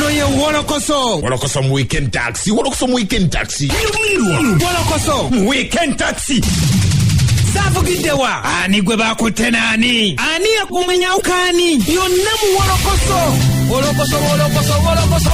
Ono ye Wolokoso. Wolokoso mu Weekend Taxi, Wolokoso mu Weekend Taxi. Wolokoso mu Weekend Taxi. Saavugiddewa ani gwe bakutte naani ani yakumenyawo kaani yonna mu Wolokoso. Wolokoso, Wolokoso, Wolokoso.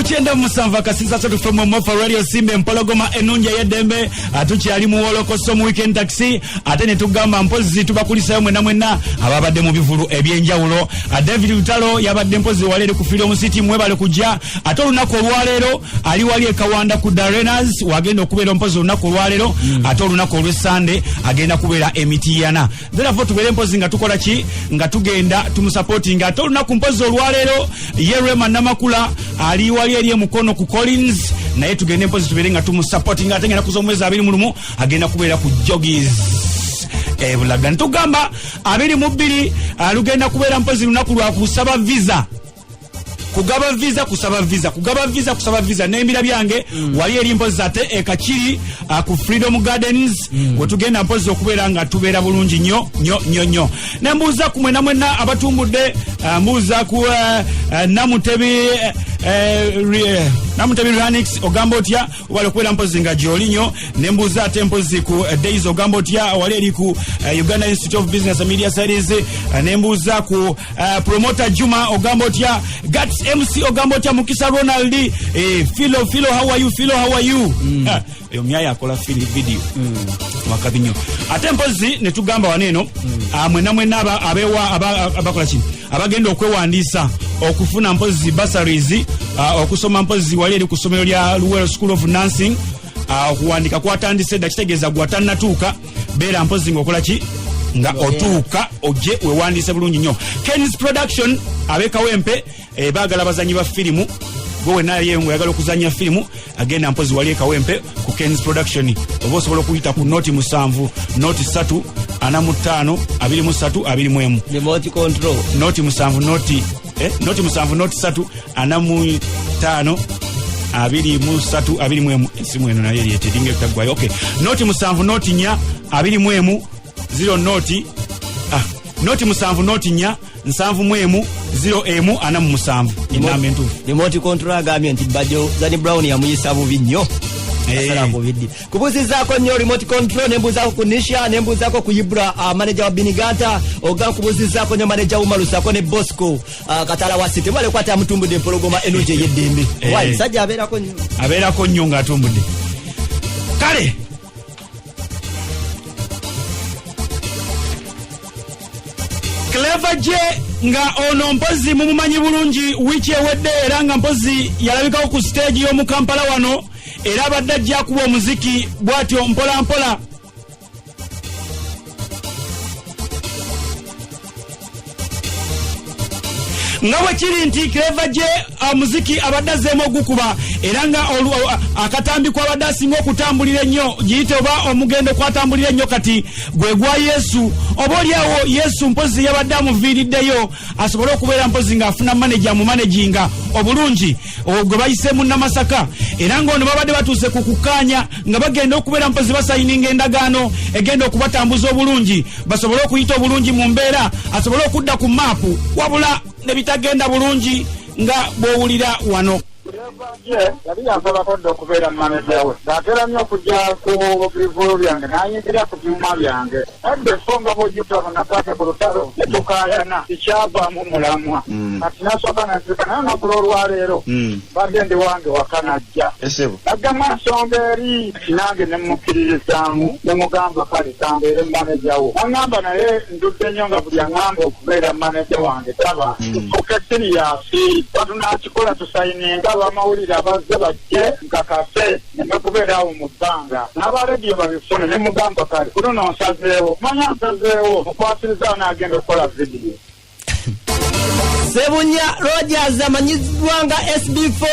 97 akasiza satu from Mofa Radio Simba empologoma ennungi ey'eddembe. Tukyali mu Wolokoso mu Weekend Taxi, ate ne tugamba mpozi tubakulisayo mwenna mwenna ababadde mu bivulu ebyenjawulo. David Lutalo yabadde mpozi wali eri ku Freedom City, mwebale kujja. Ate olunaku olwaleero ali wali e Kawanda ku Darenas, wagenda okubeera mpozi olunaku olwaleero. Ate olunaku olw'Essande agenda kubeera Emitiyana. Therefore tubeere mpozi nga tukola ki, nga tugenda tumusupporting. Ate olunaku mpozi olwaleero ye Rema Namakula ali wali eri emukono ku Collins, naye tugende mpozi tubeere nga tumusupporting. Ate ngenda kuza omwezi 21 agenda kubeera ku Joggies Ebulaga. Ntugamba 22 lugenda kubeera mpozi lunaku lwa kusaba visa, kugaba visa, kusaba visa, kugaba visa, kusaba visa n'embira byange. Wali eri mpozi ate ekakiri ku Freedom Gardens wetugenda mpozi okubeera nga tubeera bulungi nnyo nnyo nnyo nnyo. Nembuuza ku mwena mwenna abatumbudde, mbuuza ku Namutebi Ranix, ogamba otya? Wali okubeera mpozi nga gyoli nnyo. Nembuuza ate mpozi ku Days, ogamba otya? Wali eri ku Uganda Institute of Business and Media Studies. Nembuuza ku Promoter Juma, ogamba otya? Gats MC, ogamba otya? Mukisa Ronald, Philo, Philo, how are you? Philo, how are you? Eyo myaya akola fili video wakabi nnyo. Ate mpozi ne tugamba wano eno, mwenna mwenna abakola ki, abagenda okwewandiisa okufuna mpozi bursaries, okusoma mpozi wali eri ku ssomero lya Luwero School of Nursing, okuwandika kwatandise dda. Kitegeeza gwe atannatuuka, beera mpozi ng'okola ki, nga otuuka ojje wewandiise bulungi nnyo. Kens Production ab'e Kawempe, baagala abazanyi ba firimu. Gwe wenna ye ngaoyagala okuzanya firimu, agenda mpozi wali ekawempe ku Kens Production, oba osobola okuyita ku 07 03 45 23 21. Remote control. 07 0 07 03 45 23 21. Esimu eno naye eryete eringa etaggwayo. Okay, 07 04 21 0 0 0 7 04 71 0 1 47, enamba entuufu. Remote control agambye nti Bajo Zani Brown yamuyisa bubi nnyo. Asala bubiddi. Kubuuzizaako nnyo remote control, nembuuzaako ku Nisha, nembuuzaako ku Ibra, manager wa Biniganta oga. Nkubuuzizaako nnyo manager Umalusako ne Bosco, Katala wa City. Mwale kwata amutumbudde empologoma ennungi ey'eddembe. Wayi musajja abeerako nnyo. Abeerako nnyo ng'atumbudde. Kale Clever J, nga ono mpozi mumumanyi bulungi, wiiki ewedde era nga mpozi yalabikako ku stage y'omu Kampala wano, era abadde ajja akuba omuziki bw'atyo mpola mpola. Nga bwe kiri nti Clever J omuziki abadde azzeemu ogukuba, era nga akatambi kwabadde asinga okutambulira ennyo, giyite oba omugendo kwatambulira ennyo kati gwe gwa Yesu. Oba oliawo Yesu mpozi yabadde amuviiriddeyo asobole okubeera mpozi ng'afuna maneja mumanaginga obulungi gwe bayise Munnamasaka. Era ng'ono babadde batuuse ku kukkaanya nga bagenda okubeera mpozi basayininga endagaano egenda okubatambuza obulungi, basobole okuyita obulungi mu mbeera, asobole okudda ku maapu, wabula ne bitagenda bulungi nga bw'owulira wano. Ye yali yansabako dda okubeera maneja we, ng'atera nnyo okujja ku bivulu byange n'ayingira ku byuma byange. Adda efo nga bw'ojjukira nakwata ku lutalo ne tukaayana, tikyavaamu mulamwa. Kati nasooka nasirika, naye olunaku lw'olwaleero badde ndi wange waka, najja naggamu ensonga eri nange ne mukkiririzaamu, ne mugamba kale kambeere maneja wo. Naŋŋamba naye ndudde nnyo nga buli aŋŋamba okubeera maneja wange taba tufuuke serious, batunakikola tusayininga, abamawulire abazze bajje nkakase neme kubeera awo mu bbanga n'abarediyo babifune. Ne mugamba kale kuno nsazeewo, manya nsazeewo mukwasiriza n'agenda okukola vidiyo. Sebunya Rogers amanyiddwa nga SB4,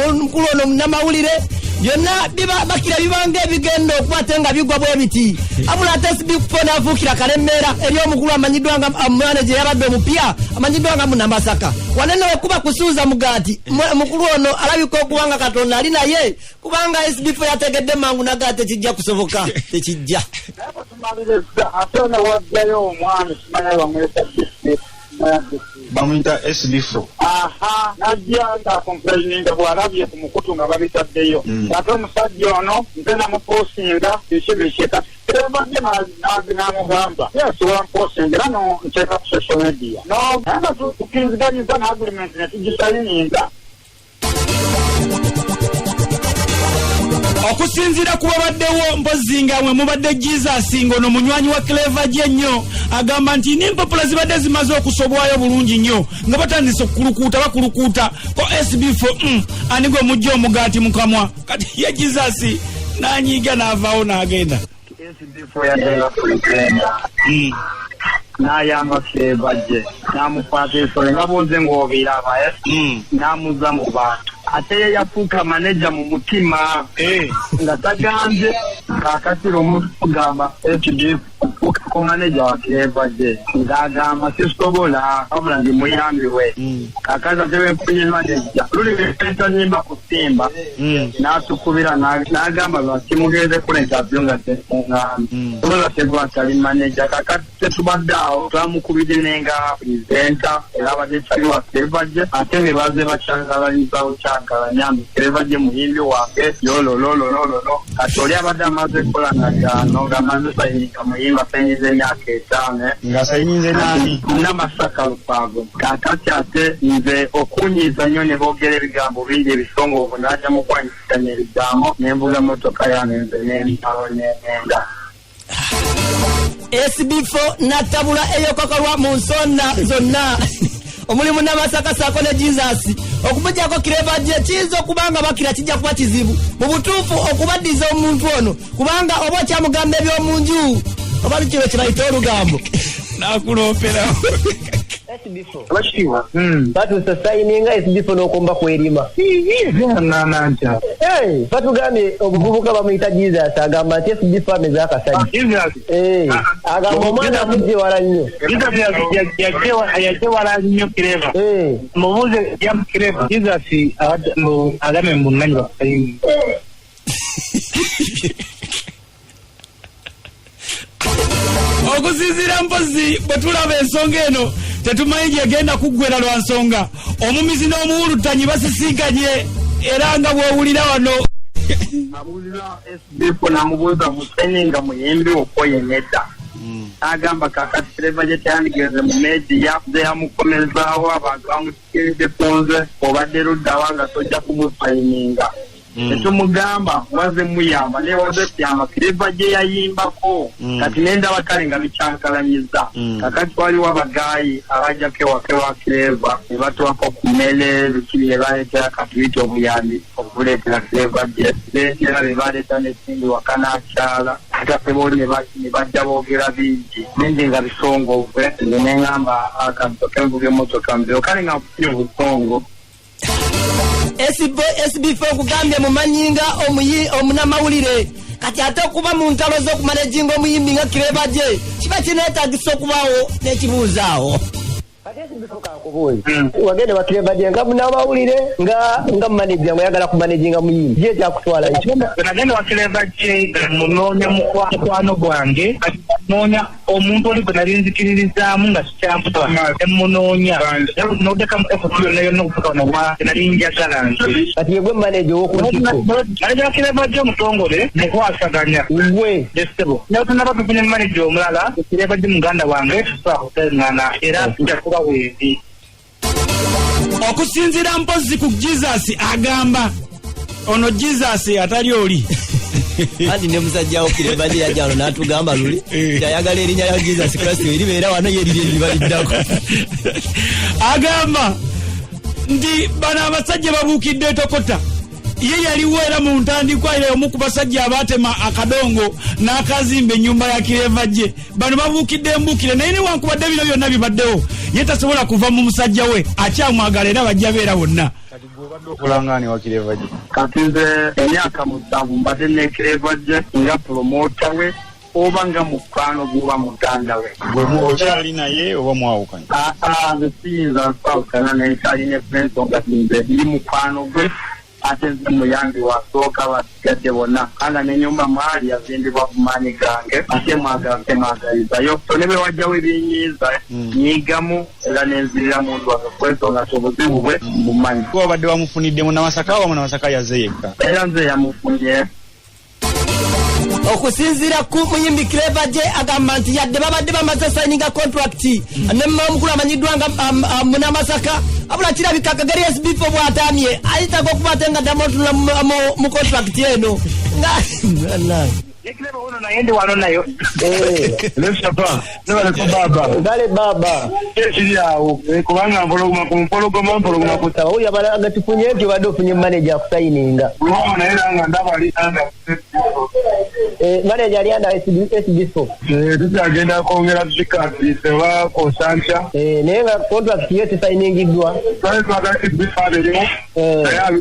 omukulu ono munnamawulire, byonna biba bakira bibanga ebigenda okuba ate nga bigwa bwe biti, abula ate SB4 n'afuukira Kalemeera eri omukulu amanyiddwa nga manager yabadde omupya amanyiddwa nga Munnamasaka. Wanene wekuba kusuuza mugaati, mukulu ono alabika okuba nga Katonda ali naye, kubanga SB4 yategedde mangu naga tekijja kusoboka, tekijja. Naye bwe tumaliriza ate ne wajjayo omwami, simanya bamweta Biscuit. Bamuyita SB4. Aha, najja nga complaininga bw'alabye ku mukutu nga babitaddeyo. Ate omusajja ono nze namuposinga biki biki, kati Clever J n'amugamba yes, wamposinga era no nteeka ku social media no, naye nga tukkiriziganyizza n'agreement ne tugisayininga. Okusinziira ku babaddewo, mpozzi nga mwe mubadde Jesus, ng'ono munywanyi wa Clever J ennyo, agamba nti n'empapula zibadde zimaze okusobwayo bulungi nnyo nga batandise okukulukuuta, bakulukuuta ko SB4, ani gwe mujja omugaati mu kamwa. Kati ye Jesus n'anyiiga n'avaawo n'agenda. SB4 yagenda ku Uganda n'ayamba Clever J, n'amukwata ensolo nga bw'oze ng'obiraba, n'amuzza mu bantu. Ate ye yafuuka maneja mu mutima nga tagambye. Kaakati lumu tugamba SB ku maneja wa Clever J, ng'agamba sisobola, wabula ndi muyambi we. Kaakati ate bwenfunye maneja, luli lweta nyimba ku Simba, n'atukubira n'agamba lwaki mugenze kola interview nga temuŋŋambye, sobola teguba tali maneja. Kaakati tetubadde awo, twamukubidde nenga presenter era abadde tali wa Clever J, ate ne baze bakyankalanyizawo kyankalanya mbu Clever J muyimbi wange yololololololo. Kati oli abadde amaze kukola nagaano ng'amaze sayininga muyimba, sayinyiza emyaka 5. Nga sayinyize nani? Namasaka Lukwago. Kaakati ate nze okunyiiza nnyo ne boogera ebigambo bingi ebisongovu, n'ajja mu kwanyisanya ebigambo, ne nvuga motoka yange nze n'entalo n'engenda. SB4 natabula eyokokolwa mu nsonda zonna omulimu n'Amasaka saako ne Jesus okumugyako Clever J. Kiyinza okuba nga bakira kijja kuba kizibu mu butuufu okubaddiza omuntu ono, kubanga oba okyamugamba ebyomunju oba lukiro kyebayita olugambo. Nakulooperawo. Abakitiibwa. Batuuse sayininga SB4 n'okumba kwerima. Nananca. Batugambye obuvubuka bamuyita Jesus, agamba nti SB4 ameze akasajja. Agamba omwana amugye wala nnyo. Jesus yajje wala nnyo Clever. Mubuuze ya Clever. Jesus agambe mbu nganyi bakusayini. Okusinziira mpozi bwe tulaba ensonga eno, tetumanyi gyegenda kuggwera lwa nsonga omumizi n'omuwuluttanyi basisinkanye, era nga bw'owulira wano. Abuuza SB4, n'amubuuza musayininga muyimbi okwoye nedda. N'agamba kakati Clever J teyandigenze mu media, nze yamukomezaawo, abantu bamukikiridde ku nze, obadde luddawa nga tojja kumusayininga. Tetumugamba waze muyamba, naye waze kuyamba Clever J yayimbako. Kati nendaba kale nga bikyankalanyiza. Kakati waliwo abagaayi abajjako ewaka ewa Clever ne batuwako ku mmere, biki bye baleetera, katuyite obuyambi okubuleetera Clever J, leetera be baleeta n'esimbi waka n'akyala. Ate ate booli ne bajja boogera bingi bingi nga bisongovu. Nze neŋŋamba akantu kenvuga emmotoka nveyo, kale nga nfunye obusongo. SB4 okugambye mumanyi nga omunamawulire. Kati ate okuba mu ntalo z'okumanejinga omuyimbi nga Clever J kiba kineetagisa okubaawo n'ekibuuzo awo. Kankubuuze, wagende wa Clever J nga munamawulire, nga manager, nga oyagala kumanejinga muyimbi, ye kyakutwala ekyo? Nagenda wa Clever J munoonya mukwano gwange, noonya omuntu oli gwe nali nzikiririzaamu nga sikyamutaba, emunoonya notekamu effort yonna yonna okutuuka wano wa nali njagala nze. Kati yegwe manager ow'oku ntikko? Manager wa Clever J omutongole mukwasaganya. Gwe? Esebo, naye tunaba tufunye manager omulala. Clever J muganda wange, tusobola kuteŋŋana era nja kuba wendi. Okusinziira mpozi ku Jesus, agamba ono Jesus atali oli. Anti ne musajjawo Clever J yajja wano n'atugamba luli ayagala erinnya lya Jesus Kristo eribeera wano, ye eriri eribaliddako. Agamba nti bano abasajja babuukidde etokota. Ye yaliwo era mu ntandikwa, era omu ku basajja abaatema akadongo n'akazimba ennyumba ya Clever J. Bano babuukidde embuukire, naye newankubadde bino byonna bibaddewo, ye tasobola kuva mu musajja we, akyamwagala era bajja beera bonna. Okulangani wa Clever J? Kati nze emyaka 7 mbadde ne Clever J nga promoter we oba nga mukwano guba muganda we. Gwe okyali naye oba mwawukanye? Aa, nze siyinza kwawukana naye, kyalina ensonga nze ndi mukwano gwe. Ate nze muyambi wasooka basigadde bonna, kubanga n'ennyumba mwali yazimbibwa ku maanyi gange, ate mwagalizayo. So ne bwe wajjawo ebinyiiza, nyiigamu era nenzirira muntu wange kwensonga ti obuzibu bwe mbumanyi. Kuba obadde wamufunidde Munnamasaka oba Munnamasaka yazze yekka? Era nze yamufunye. Okusinziira ku muyimbi Clever J, agamba nti yadde babadde bamaze sayininga contract ne omukulu amanyiddwa nga Munamasaka, abula kirabika kageri SB4 bw'atamye ayitaga okuba ate nga ddamu otunula mu contract eno nga ono naye ndi wano nayo. Lesapa nebaleko baba. Gale baba. Ekiri awo, kubanga mpologoma ku mpologoma, mpologoma ku Oyo abalaga tufunye nti obadde ofunye manager akusayininga. Lwawo, naye era nga ndaba ali anga. Manager ali under SB4. Tukyagenda kwongera tusikatiise oba kosankya. Naye nga contract yo tesayiningiddwa. Twali twagala SB4 abeerewo, naye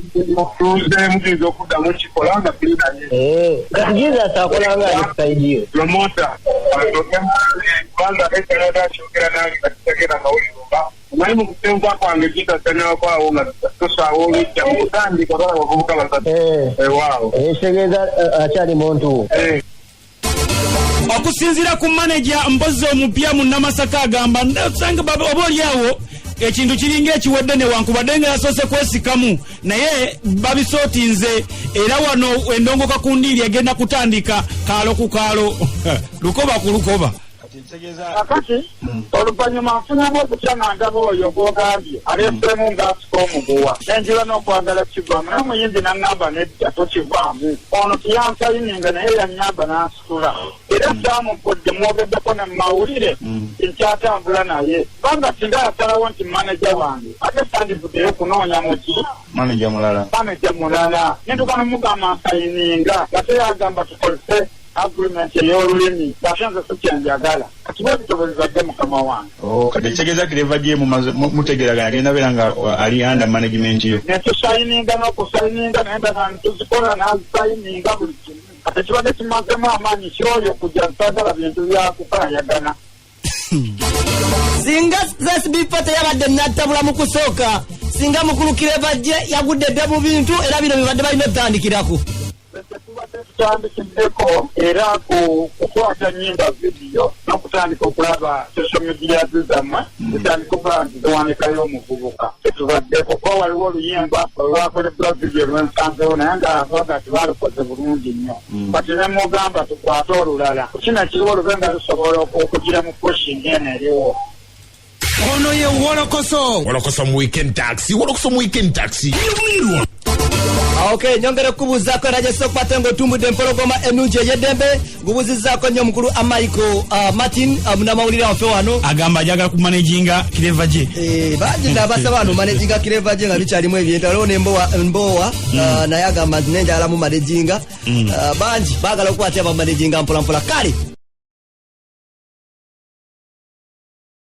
tuzeemu tuyinza okuddamu kikola nga tuli naye. Kati Jesus akola nga ali ku side yo? Promoter asooke, kubanga ekanada akyogera nange nga tutegera mawulire oba omanyi mu kusenguka kwange kitasanyawako nga tusaawa olujja mu kutandika bala bavubuka basatu. Ewaawo. Ekitegeeza akyali muntu. Okusinziira ku manager mpozi omupya Munnamasaka, agamba osanga oba oliawo ekintu kiringa ekiwedde, newankubadde nga yasoose kwesikamu, naye babisootinze era wano endongoka ku ndiiri egenda kutandika kaalo ku kaalo, lukoba ku lukoba. Kakati oluvannyuma nfunamu okutya nga ndaba oyo gwogambye aleeseemu ng'asika omuguwa, nenjula n'okwagala kivaamu, naye omuyimbi naŋŋamba nedda, tokivaamu. Ono tiyansayininga, naye yannyamba n'ansitula, era saamukudde mwogeddeko ne mawulire nkyatambula naye, kubanga singa yasalawo nti maneja wange, ate sandivuddeyo kunoonya muki Maneja mulala. Maneja mulala. Nentuka nomugamba nsayininga, ate yagamba tukozese agreement ey'olulimi, ate nze si kyenjagala. Kati bwebityo bwe bibadde, mukama wange. Oh, kati ekitegeeza Clever J mutegeeragana, agenda beera nga ali under management yo. Netusayininga n'okusayininga, naye ndagaano tuzikola n'azisayininga buli kimu. Kati kibadde kimazemu amaanyi kyoyo kujja, nsaagala bintu byakukayagana. Singa SB4 teyabadde nattabula mu kusooka, singa mukulu Clever J yagudde dda mu bintu, era bino bibadde balina otutandikirako. Tubadde tutandikiddeko era ku kukwata nyimba, vidiyo, n'okutandika okulaba social media zammwe, tutandika okulaba nti ziwanikayo omuvubuka. Tetubaddeko kuba waliwo oluyimba olwakoleddwa vidiyo lwensanzewo, naye nga abaga tebalukoze bulungi nnyo. Kati nemugamba tukwate olulala kino ekiriwo, olube nga lusobola okugira mu pushing eno eriwo. Ono ye Wolokoso. Wolokoso mu Weekend Taxi, Wolokoso mu Weekend Taxi. Nyumirwa. Ok, nyongera okubuuzaako era gyesa okukwata nga otumbudde empologoma ennungi ey'eddembe. Ngubuuzizaako nnyo omukulu Michael Martin, munnamawulire waffe wano. Agamba ajagala kumanaginga Clever J. Bangi nno abasaba wano managinga Clever J nga bikyalimu ebintu. Waliwo nembowa mbowa, naye agamba nti nenjagala mu managinga. Bangi baagala okukwata abamanaginga mpolampola, kale.